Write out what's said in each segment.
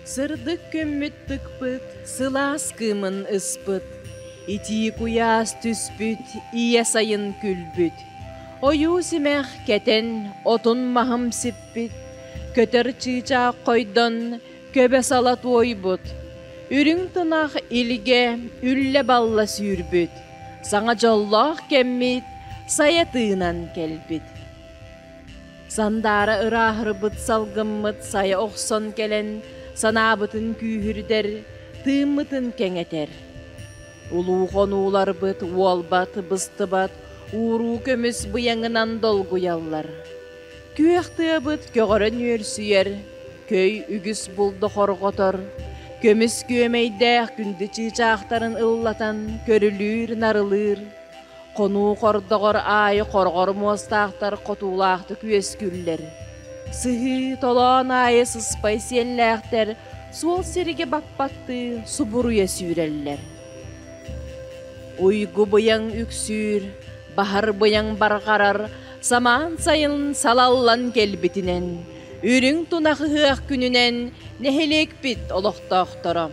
Сырдык күммүт тыкпыт, сылаас кыымын ыспыт, итии куйаас түспүт, ийэ сайын күлбүт. Ойуу симэх кэтэн, отун маһым сиппит, көтөр чыычаах хойдон, көбө сала туойбут. Үрүҥ тунах илгэ үллэ-балла сүүрбүт, саҥа дьоллоох кэммит сайа тыынан кэлбит. Сандаара ырааһырбыт салгыммыт сайа охсон кэлэн, санаабытын күүһүрдэр, тыыммытын кэҥэтэр. Улуу хонууларбыт уолбат, быстыбат, ууруу көмүс быйаҥынан долгуйаллар. Күөх тыабыт көҕөрөн үөрсүйэр, көй үгүс булду хорҕотор, көмүс күөмэйдээх күндү чыычаахтарын ыллатан көрүлүүр-нарылыыр, Хонуу хордоҕор аайы хороҕор муостаахтар хотуулаахтык үөскүүллэр. Сыһыы толоон аайы сыспай сиэллээхтэр суол сиригэ баппаттыы субуруйа сүүрэллэр. Уйгу быйаҥ үксүүр, баһар быйаҥ барҕарар, самаан сайын салаллан кэлбитинэн, үрүҥ тунах ыһыах күнүнэн нэһилиэкпит олохтоохторо.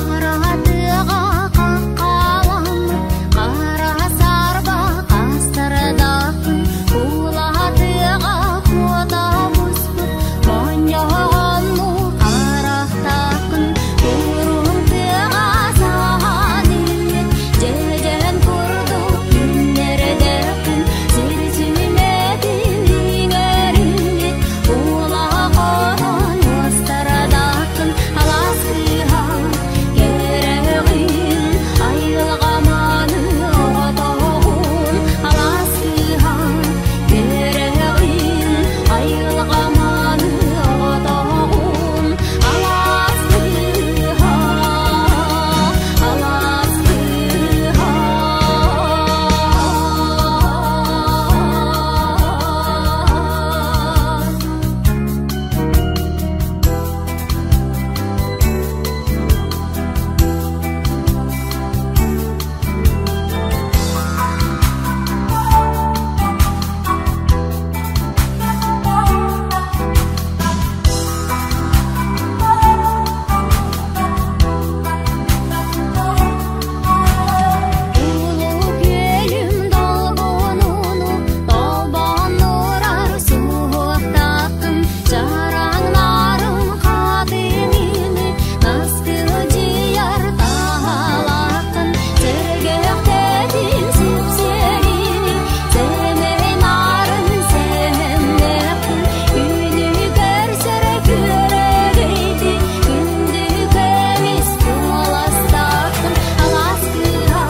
Харатыаҕа хаххаламмыт, хара сарба хастардаахпын, кулаатыаҕа куота буспут, моонньоҕоннуу харахтаахпын, курум тыаҕа саһан илмит, дьэдьэн курдук күннэрдээхпин, сир сүмэтин иҥэриммит, улахан уостардаахпын, алаас кыыһа кэрэҕин, айылҕа мааны оҕотоҕун, алаас кыыһа кэрэҕин, айылҕа мааны оҕотоҕун, алаас кыыһа, алаас кыыһа. Улуу күөлүм долгунуну толбоннурар суһуохтааххын, чараҥнарым хатыҥыны наскылдьыйар таһалааххын, сэргэхтэтин сипсиэрини, сэмэй нарын сэһэннээххин, күнү көрсөр күөрэгэйди, күндү көмүс куоластааххын, алаас кыыһа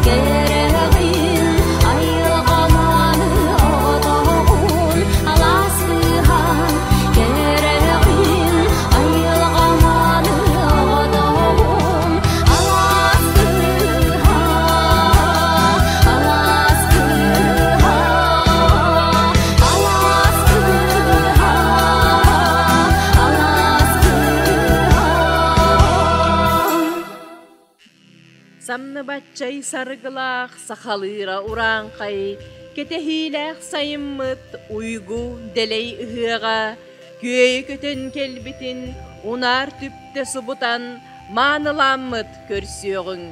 кэрэҕин, айылҕа мааны оҕотоҕун, алаас кыыһа кэрэҕин, айылҕа мааны оҕотоҕун, алаас кыыһа, алаас кыыһа, алаас кыыһа, алаас кыыһа. Самныбаччай саргылаах сахалыыра урааҥхай, кэтэһиилээх сайыммыт уйгу дэлэй ыһыаҕа күөйэ көтөн кэлбитин унаар түптэ субутан маанылааммыт көрсүөҕүҥ.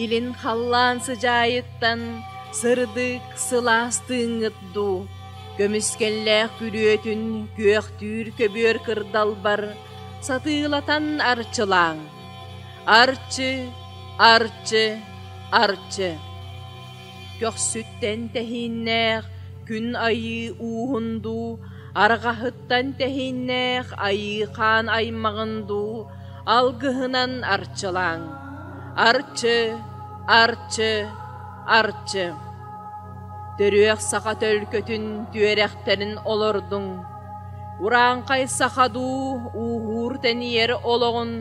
Илин халлаан сыдьаайыттан сырдык, сылаас тыыҥҥыт дуу, көмүскэллээх күрүөтүн күөхтүүр көбүөр кырдалбар сатыылатан арчылааҥ. Арчы, арчы, арчы. Көхсүттэн тэһииннээх күн айыы ууһун дуу, арҕаһыттан тэһииннээх айыы хаан аймаҕын дуу алгыһынан арчылааҥ. Арчы, арчы, арчы. Төрүөх саха төлкөтүн түөрэхтэрин олордуҥ. Урааҥхай саха дуу ууһуур тэнийэр олоҕун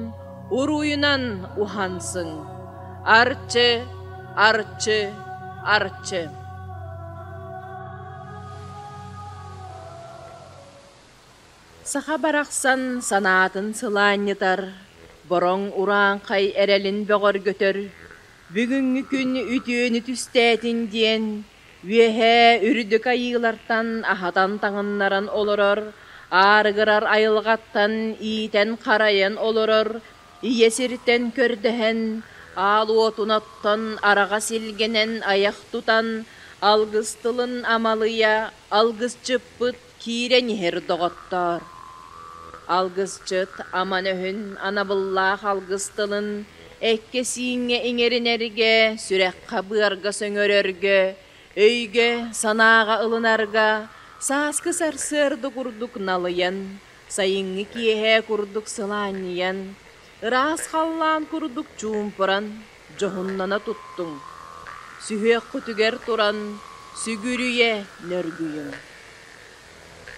уруйунан уһансыҥ. Арчы, арчы, арчы. Саха барахсан санаатын сылаанньытар, бороҥ урааҥхай эрэлин бөҕөргөтөр, бүгүҥҥү күн үтүөнү түстээтин диэн үөһээ үрдүк айыылартан аһатан таҥыннаран олорор, аарыгырар айылҕаттан иитэн-харайан олорор ийэ сиртэн көрдөһөн, аал уотун оттон араҕас илгэнэн айах тутан, алгыс тылын амалыйа алгысчыппыт киирэн иһэр доҕоттоор. Алгысчыт аман өһүн анабыллаах алгыс тылын эккэ-сииҥҥэ иҥэринэргэ, сүрэххэ-быарга сөҥөрөргө, өйгө-санааҕа ылынарга сааскы сарсыарда курдук налыйан, сайыҥҥы киэһэ курдук сылаанньыйан, ыраас халлаан курдук чуумпуран, дьоһуннана туттуҥ. Сүһүөххүтүгэр туран сүгүрүйэ нөргүйүҥ.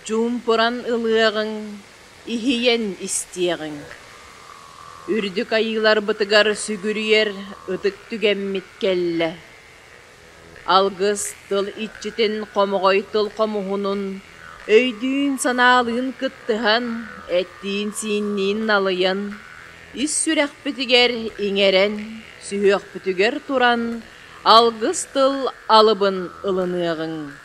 Чуумпуран ылыаҕыҥ, иһийэн истиэҕиҥ. Үрдүк айыыларбытыгар сүгүрүйэр ытык түгэммит кэллэ. Алгыс тыл иччитин хомоҕой тыл хомуһунун өйдүүн-санаалыын кыттыһан, эттиин-сиинниин налыйан, ис сүрэхпитигэр иҥэрэн, сүһүөхпүтүгэр туран алгыс тыл алыбын ылыныаҕыҥ.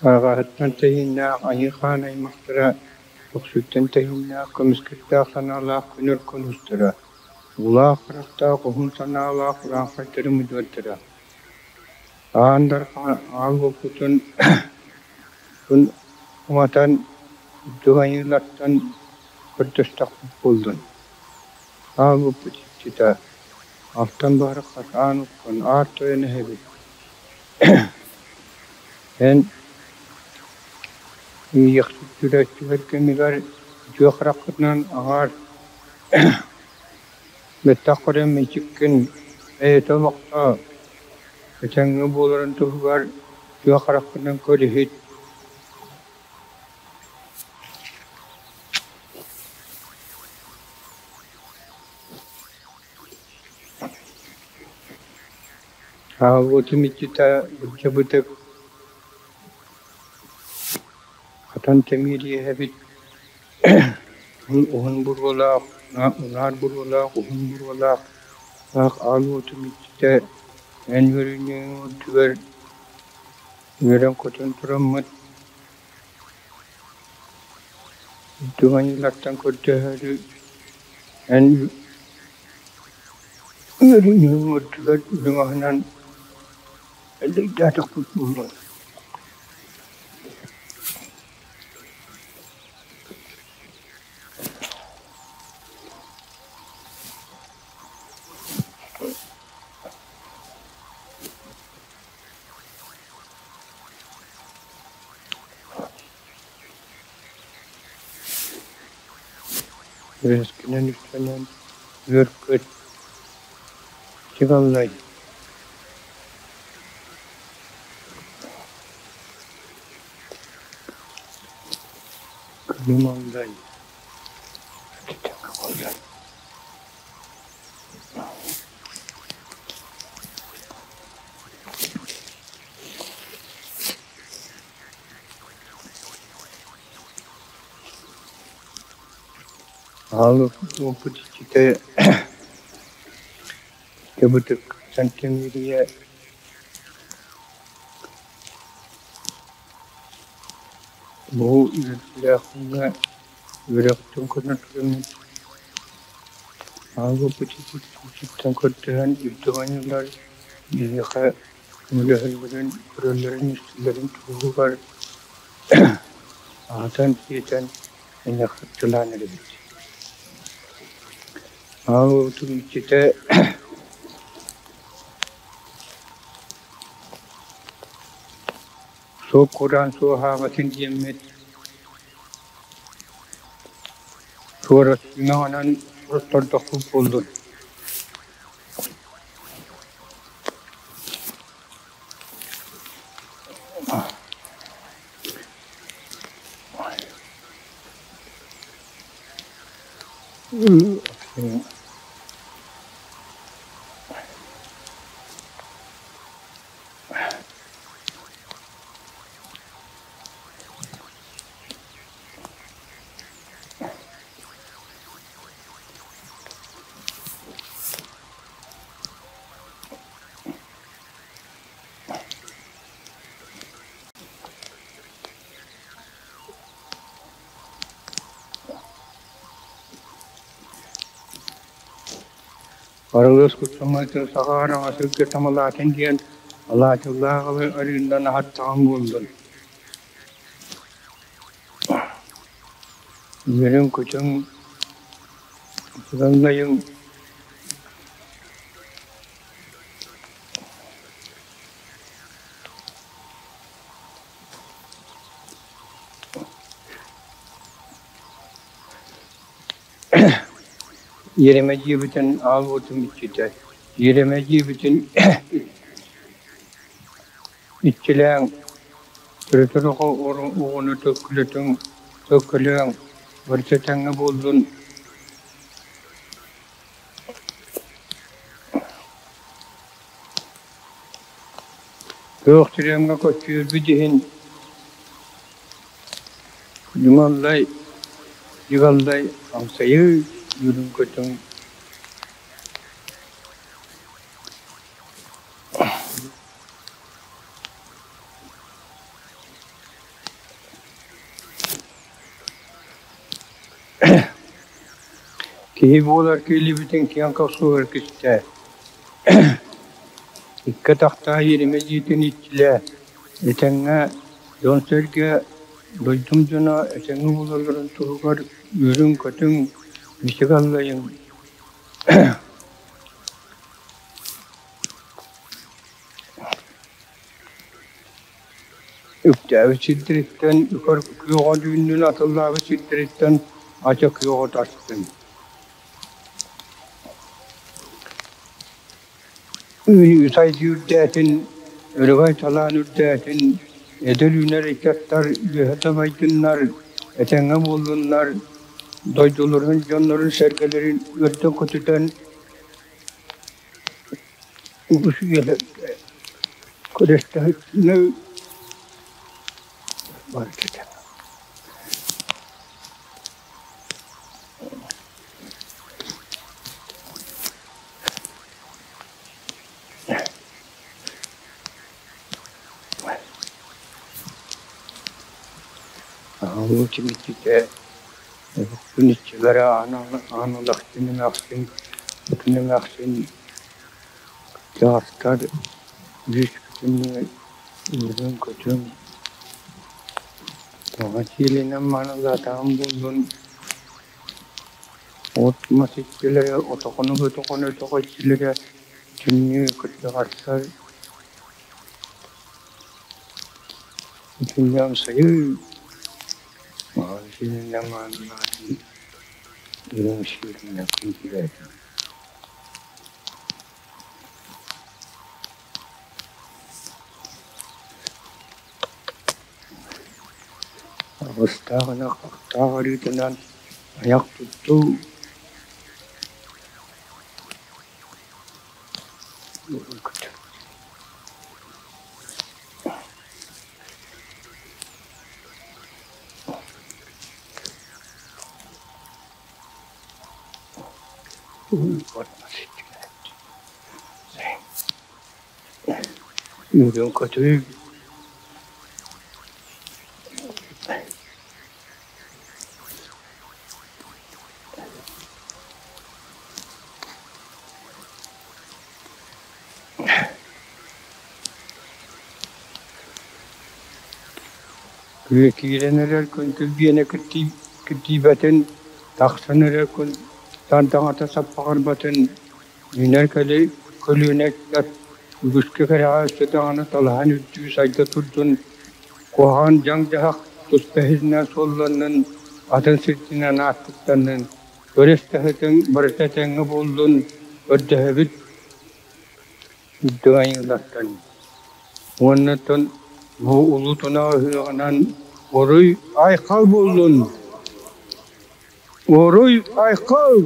Арҕаһыттан тэһииннээх айыы-хаан аймахтара, көхсүттэн тэһииннээх көмүскэллээх санаалаах күнүр кунустара, уулаах харахтаах уһун санаалаах урааҥхайдары мудьуордара, Аан Дархан аал уоппутун күн уматан үрдүк айыылартан көрдөстөхпүт буоллун. Аал уоппут иччитэ, алтан баһырхас аан уккун аар тойон эһэбит Эн иэйиэхсит түрээччилэр кэмигэр үтүө хараххытынан аҥаар бэттэх көрөн мичиккин бэйэтэ олохто этэҥҥэ буоларын туһугар үтүө хараххынан көр-иһит. Аалбытым иччитэ бырдьабытык хатан тэмиэрийэһэбит уһун буруолаах, унаар буруолаах, уһун буруолаах аал уотум иччитэ эн үөрүнньэҥ үрдүгэр үөрэн-көтөн тураммыт үрдүк айыылартан көрдөһөрү эн үөрүнньэҥ үрдүгэр үрүҥ аһынан эллэйдээтэхпит буолуо. Үөскүнэн үктэнэн үөр-көт чыгаллай Күнүм аллай Аал уоппут иччитэ Кыбытык Сантемирия Бу үөрүүлээх күҥҥэ үөрэхтэн көрөн тураммыт аал уоппут иччититтэн көрдөһөн үрдүк анньыллар биһиэхэ көмөлөһөллөрүн, көрөллөрүн-истэллэрин туһугар аһатан-сиэтэн эйиэхэ эрэбит. Аал уотун иччитэ суох кураан суоһаабатын диэммит суорасынаҕынан оттордохпут буоллун. Арылыс куттамматын саха араҥасырга тамалаатын диэн алаадьылаах арыыннан аһаттаҕым буоллун. Үөрүҥ-көтүҥ, сыгыннайыҥ Иэримэ дьиэбитин аал уотум иччитэ, иэримэ дьиэбитин иччилээҥ, төрөтөр оҕону төккөлөтүҥ, төккөлөөҥ, барыта этэҥҥэ буоллун. Күөх түрэҥҥэ көччүйэрбит иһин Дьуҥаллай, дьыгаллай, амсайыы үөрүҥ-көтүҥ Киһи буолар киэлибитин киэҥ көхсүгэр кистээ, икки атахтаах иэримэ дьиэтин иччилээ, этэҥҥэ дьон-сэргэ, дойдум дьоно этэҥҥэ буолалларын туһугар үөрүҥ-көтүҥ, мичик аллайыҥ. Үктээбит сирдэриттэн үкэр күөҕэ түүннүн атыллаабыт сирдэриттэн ача күөҕэ тастын. Үүнүү-сайдыы үрдээтин, өрөгөй талаан үрдээтин, эдэр үүнэр ыччаттар үөһэ дабайдыннар, этэҥҥэ буоллуннар, дойдуларын, дьоннорун-сэргэлэрин үөрдэн-көтүтэн үгүс үйэлэргэ күрэстэһиини барыта. Аҕабыт иччитэ Өлүкпүн иччилэрэ аан алахчын эмээхсин, бүтүн эмээхсин чаастар бүүс-бүтүннүү үөрэн-көтөн тоҕо сиэлинэн маанылаатаҕым буоллун, от-мас иччилэрэ, отоҕону-ботоҕону өтөх иччилэрэ бүтүннүү кырдьаҕастар бүтүннүү амсайыы Аҕыстаах ынах ахтаах арыытынан айах туттуу Үөрэн-көтүү Киирэн эрэр күн килбиэнэ киртийбэтин, тахсан эрэр күн сардаҥата саппаҕырбатын, үүнэр көлүөнэ үгүскэ кэрэҕэ өссө даҕаны талаһан үрдүү сайда турдун, куһаҕан дьаҥ-дьаһах туспа иһинэн суолланнын, атын сирдинэн ааттыктаннын, көрүс таһытыҥ барыта этэҥҥэ буоллун, көрдөһөбүт үрдүк айыылартан. Уонна оттон бу улуу тунах ыһыаҕынан уруй айхал буоллун! Уруй айхал!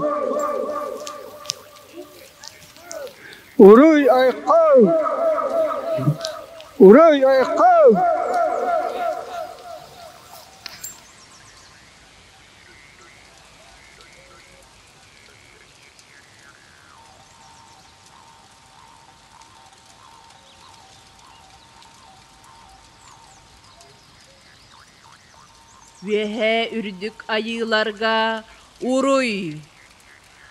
Уруй айхал! Уруй айхал! Үөһээ үрдүк айыыларга уруй,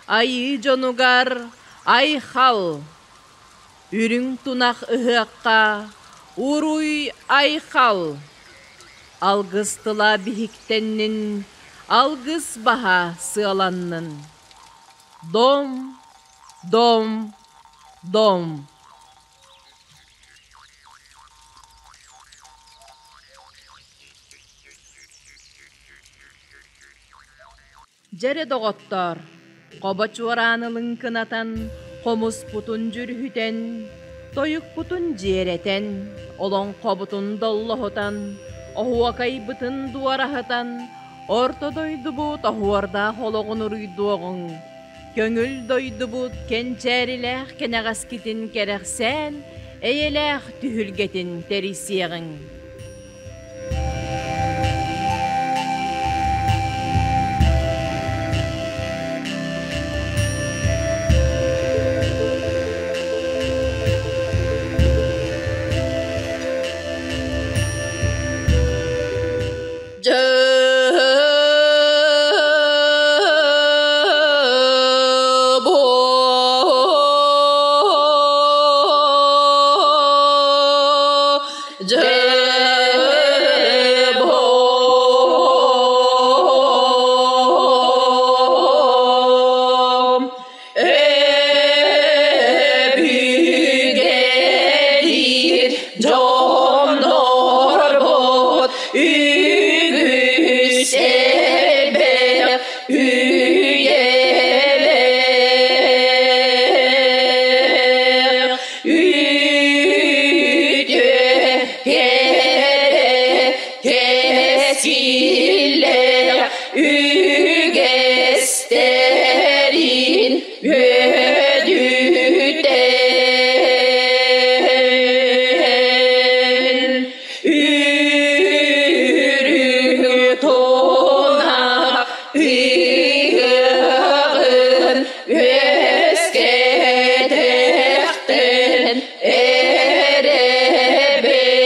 айыы дьонугар айхал, үрүҥ тунах ыһыахха уруй-айхал, алгыс тыла биһиктэннин, алгыс баһа сыаланнын. Дом, дом, дом. Дьэрэ доҕоттоор, хобо чуорааны лыҥкынатан, хомуспутун дьүрүһүтэн, тойукпутун дьиэрэтэн, олоҥхобутун доллоһутан, оһуокайбытын дуораһытан, орто дойдубут оһуордаах олоҕун уруйдуоҕуҥ, көҥүл дойдубут кэнчээрилээх кэнэҕэскитин кэрэхсээн, эйэлээх түһүлгэтин тэрийсиэҕиҥ. Дьоннорбут үгүс элбэх үйэлээх үтүө кэрэ кэскиллээх үгэстэрин үөдүтэн үрүҥ тунах ыһыаҕын үөскэтэхтэн эрэбит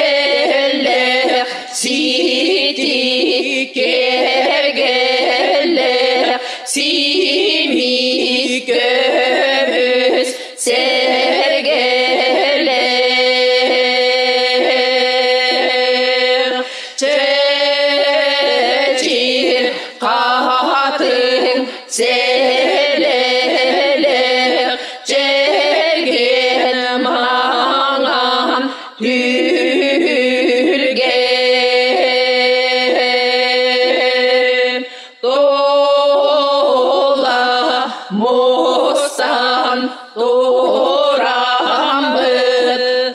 сэллэх сити кэргэллэх сими көмүс сэргэлээх чэчир хатыҥ сэлэлэх чэлгиэн маҥан түһүлгэм тула мустан тураммыт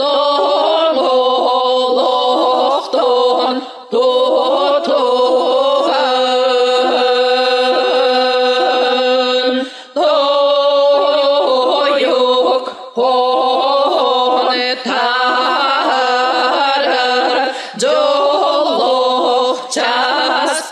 тоҥолохтон тутуһан тойук таһаарар дьоллоох часпытын.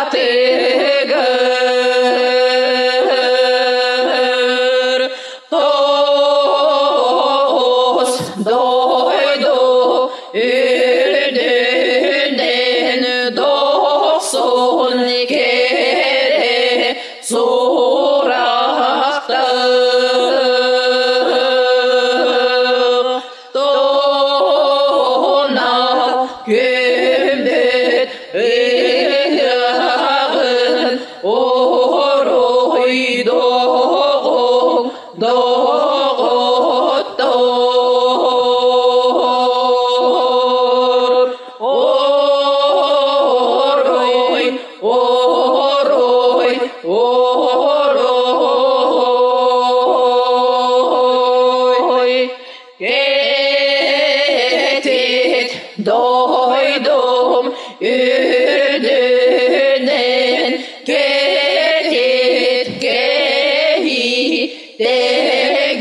Атыгыр тос дойду үрдүнэн дохсун кэрэ сурахтар Туна күммүт ыһыаҕын уруйдуоҕуҥ доҕоттор. Уруй, уруй, уруй. Кэтит дойдум үрдүнэн кэтит кэһии тэгэнин.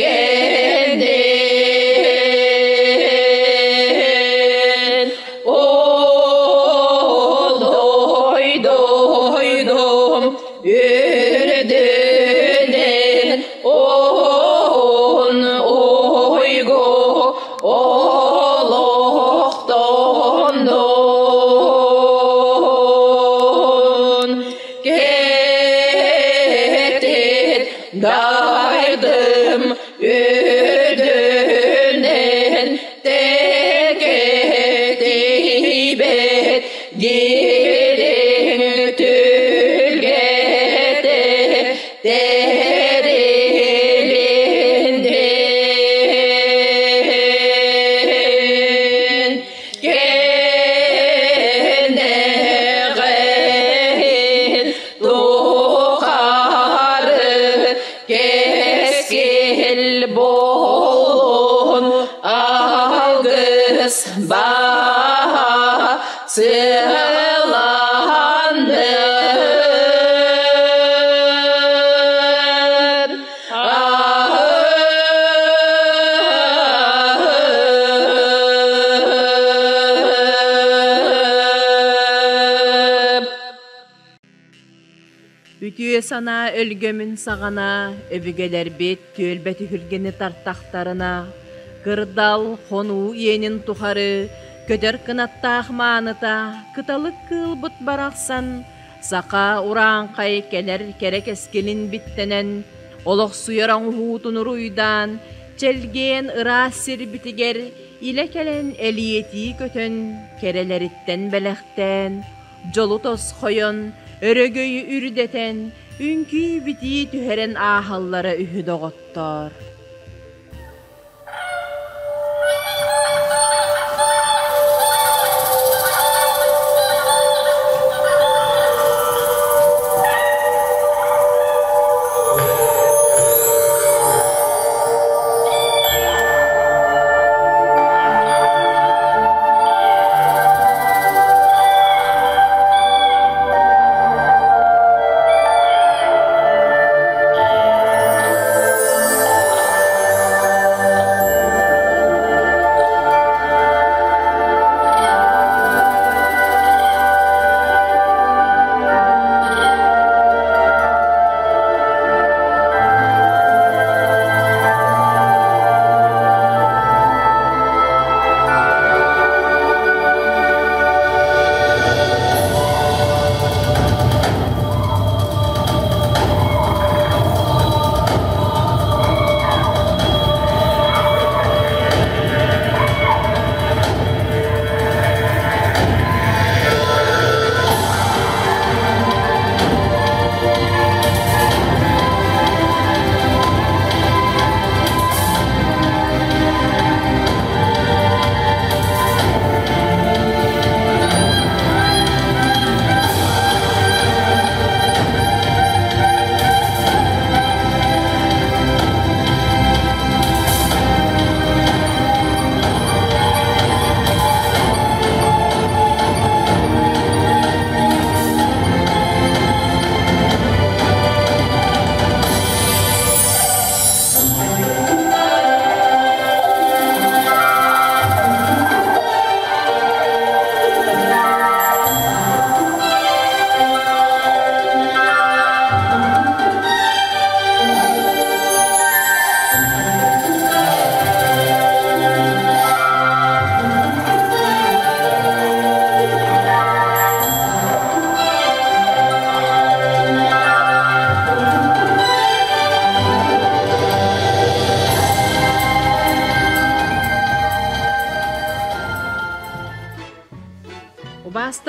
Ол дойдум үрдүнэн он уйгу олохтоннун кэтит дайдым үрдүнэн тэкэтийбэт дириҥ түлгэтэ тэрилиндин кэнэҕэһин тухары кэскил буолун алгыс баһа сыаланнын. Үтүө санаа өлгөмүн саҕана өбүгэлэрбит түөлбэ түһүлгэни тартахтарына, кырдал, хонуу иэнин тухары көтөр кынаттаах мааныта кыталык кыылбыт барахсан саха урааҥхай кэлэр кэрэ кэскилин биттэнэн, олохсуйар оҥоһуутун уруйдаан, чэлгиэн ыраас сирбитигэр илэ кэлэн элиэтии көтөн, кэрэлэриттэн бэлэхтээн, дьолу тосхойон, өрөгөйү үрдэтэн, үҥкүү-битии түһэрэн ааһаллара үһү доҕоттоор.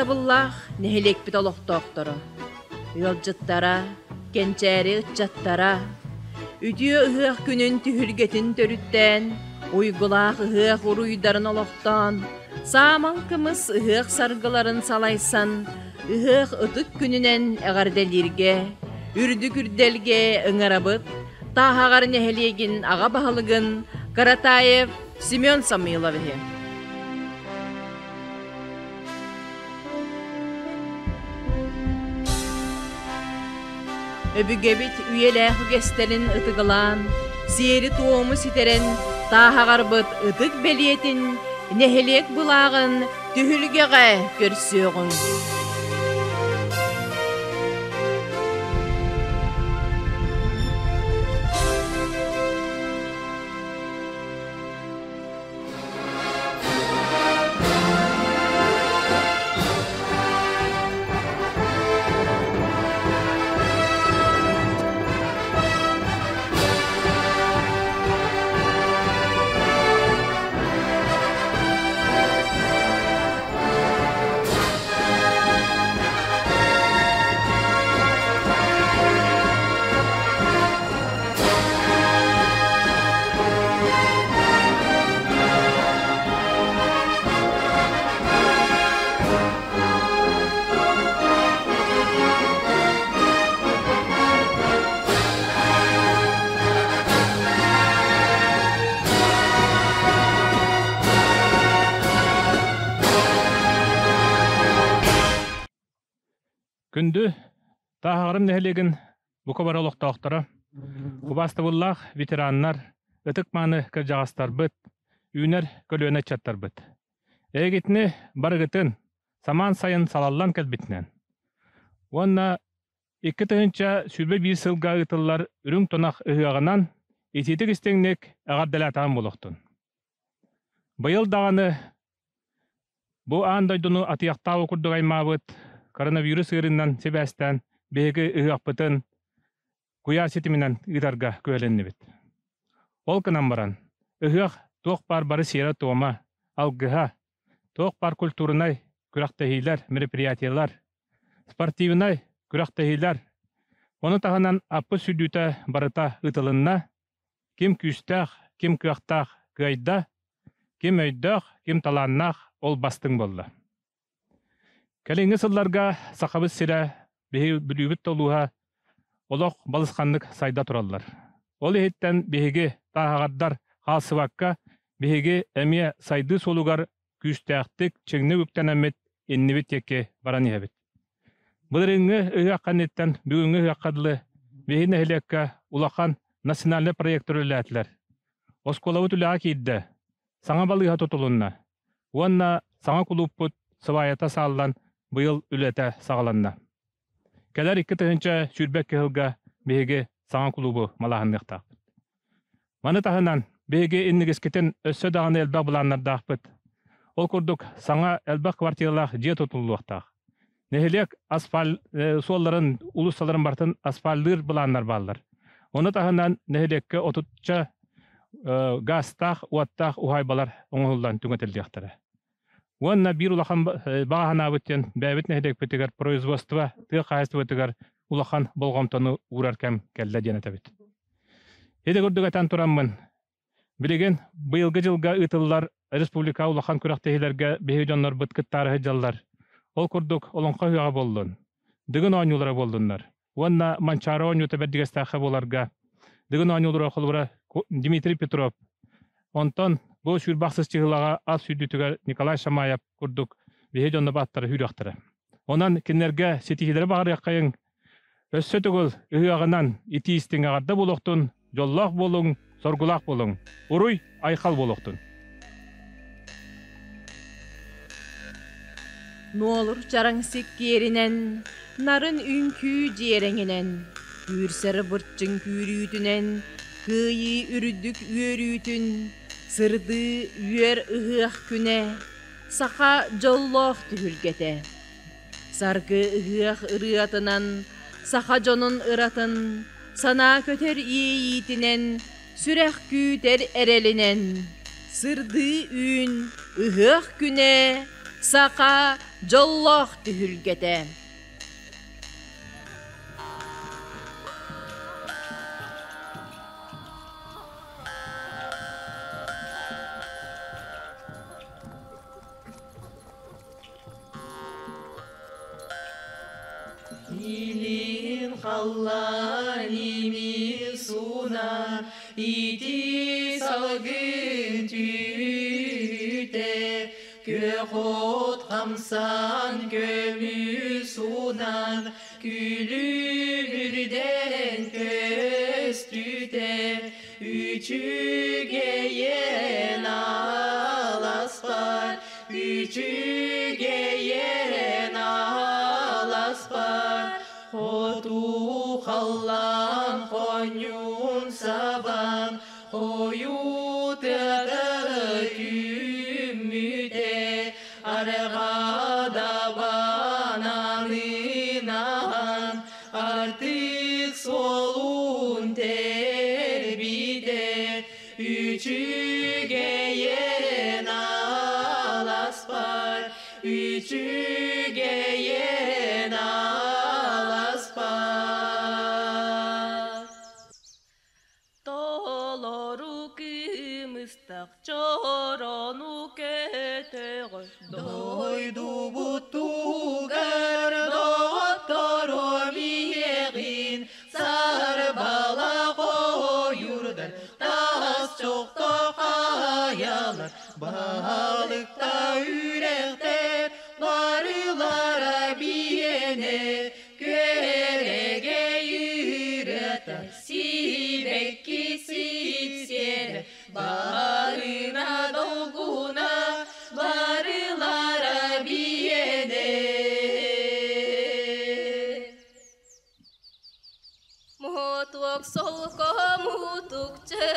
Ытыктабыллаах нэһилиэкпит олохтоохторо, ыалдьыттара, кэнчээри ыччаттара, үтүө ыһыах күнүн түһүлгэтин төрүттээн, уйгулаах ыһыах уруйдарын олохтоон, саамал кымыс ыһыах саргыларын салайсан, ыһыах ытык күнүнэн эҕэрдэлииргэ, үрдүк үрдэлгэ ыҥырабыт Тааһаҕар нэһилиэгин аҕа баһылыгын Каратаев Семен Самойловиһы. Өбүгэбит үйэлээх үгэстэрин ытыгылаан, сиэри-туому ситэрэн, тааһаҕарбыт ытык бэлиэтин, нэһилиэк былааҕын түһүлгэҕэ көрсүөҕүҥ. Күндү Тааһаҕарым нэһилиэгин бука бары олохтоохторо, убаастабыллаах ветераннар, ытык-мааны кырдьаҕастарбыт, үүнэр көлүөнэ ыччаттарбыт. Эһигитини барыгытын самаан сайын салаллан кэлбитинэн уонна 2021 сылга ыытыллар Үрүҥ Тунах ыһыаҕынан итиитик-истиҥник эҕэрдэлээтэҕим буолуохтун. Быйыл даҕаны Бу аан дойдуну атыйахтаабы курдук аймаабыт коронавирус ыарыынан сибээстээн биһиги ыһыахпытын куйаар ситиминэн ыытарга күһэлиннибит. Ол гынан баран, ыһыах туох баар бары сиэрэ-туома, алгыһа, туох баар культурнай күрэхтэһиилэр, мероприятиелар, спортивнай күрэхтэһиилэр, ону таһынан аппыт сүрдүүтэ барыта ыытылынна, Ким күүстээх, ким кыахтаах кыайда, ким өйдөөх, ким талааннаах ол бастыҥ буолла. Кэлиҥҥи сылларга Сахабыт сирэ, биһиги Бүлүүбүт да улууһа олох балысханнык сайда тураллар. Ол иһиттэн биһиги тааһаҕардар хаалсыбакка, биһиги эмиэ сайдыы суолугар күүстээхтик, чиҥник үктэнэммит иннибит диэки баран иһэбит. Былырыыҥҥы ыһыах кэнниттэн бүгүҥҥү ыһыахха дылы биһи нэһилиэккэ улахан национальнай проектор үлэлээтилэр. Оскуолабыт үлэҕэ киирдэ, саҥа балыыһа тутулунна уонна саҥа кулууппут сыбаайата сааллан быйыл үлэтэ саҕаланна. Кэлэр 2022 сылга биһиги саҥа кулуубу малааһынныахтаахпыт. Маны таһынан, биһиги иннигискитин өссө даҕаны элбэх былааннардаахпыт. Ол курдук, саҥа элбэх квартиралаах дьиэ тутуллуохтаах. Нэһилиэк асфальт суолларын, уулуссаларын барытын асфальтыыр былааннар бааллар. Ону таһынан нэһилиэккэ отучча газтаах, уоттаах уһаайбалар оҥоһуллан түҥэтиллиэхтэрэ. Уонна биир улахан баҕа санаабыт диэн бэйэбит нэһилиэкпитигэр производство тыа хаһаайыстыбатыгар улахан болҕомтону уурар кэм кэллэ диэн этэбит. Ити курдук этэн тураммын, билигин быйылгы дьылга ыытыллар республика улахан күрэхтэһиилэргэ биһиги дьоннорбут кыттаары сылдьаллар. Ол курдук Олоҥхо ыһыаҕа буоллун, Дыгын оонньуулара буоллуннар уонна Манчаары оонньуута бэрдигэстээххэ буоларга Дыгын оонньуулара холобура Дмитрий Петров, онтон бу сүүрбэ чыһылаҕа ас сүүрдүүтүгэр Николай Шамаев курдук биһи дьонно бааттара сүүрүөхтэрэ. Онон кинилэргэ ситиһиилэри баҕарыаххайыҥ, Өссө төгүл ыһыаҕынан итии истиҥ эҕэрдэ буолуохтун, дьоллоох буолуҥ, соргулаах буолуҥ. Уруй, айхал буолуохтун! Нуолур чараҥ сиккиэринэн, нарын үҥкүү дьиэрэҥинэн, күүрсэр бырчыҥ күүрүүтүнэн, кыайыы үрдүк үөрүүтүн, сырдыы үөр ыһыах күнэ, саха дьоллоох түһүлгэтэ. Саргы ыһыах ырыатынан, саха дьонун ыратын, санаа көтөр иэйиитинэн, сүрэх күүтэр эрэлинэн, сырдыы үүн ыһыах күнэ, саха дьоллоох түһүлгэтэ. Илин халлаан имин суунан ити салгын түүтэ күөх от хамсан көмүс уунан күлүмүрдэн көстүтэ үчүгэйэн аласпар үчүгэйэн аласпар хоту халлаан хонньуун сабан хойутата түүммүтэ арҕаа дабананынаан артык суолун тэрбитэ үчүгэйэн аласпар үчүгэйэн аласпар Толору кымыстах чорону көтөҕөр Дойдубутугар доҕотторо миэҕин сарбала хойурдар таас чохто хайалар балыкта үрэхтэр барылара биэнэ күөрэгэй ырыата сибэкки сипсиэрэ барына долгуна барылара биэнэ Муһутуок солко муһутукча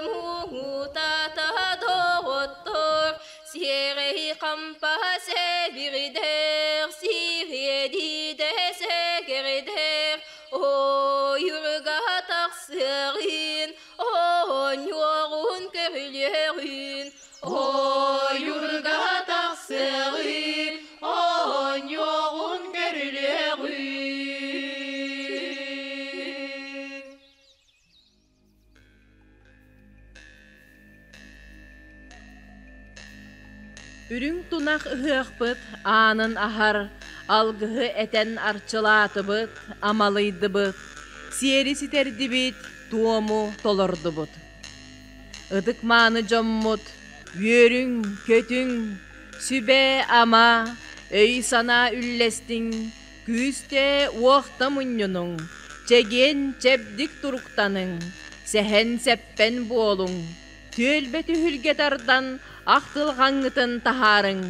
муһутата доҕоттор сиэрэй хампа сэбирдэр сириэдиидэ сэгэрдэр ойурга тахсыарын оонньуоҕун көрүлүөрүн Ойурга тахсыаҕын, оонньуоҕун көрүлүөҕүн. Үрүҥ тунах ыһыахпыт аанын аһар, алгыһы этэн арчылаатыбыт, амалыйдыбыт, сиэри ситэрдибит, туому толордубут. Ытык-мааны дьоммут, үөрүҥ, көтүҥ, сүбэ-ама, өй-санаа үллэстиҥ, күүстэ-уохта мунньунуҥ, чэгиэн-чэбдик туруктаныҥ, сэһэн-сэппэн буолуҥ, түөлбэ түһүлгэ тардан ахтылҕаҥҥытын таһаарыҥ,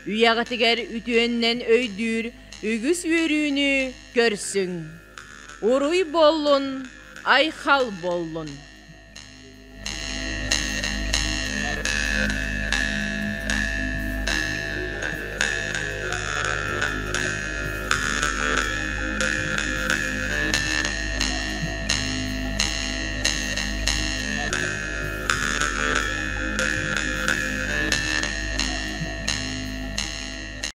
үйэҕитигэр үтүөннэн өйдүүр үгүс үөрүүнү көрсүҥ. Уруй буоллун, айхал буоллун!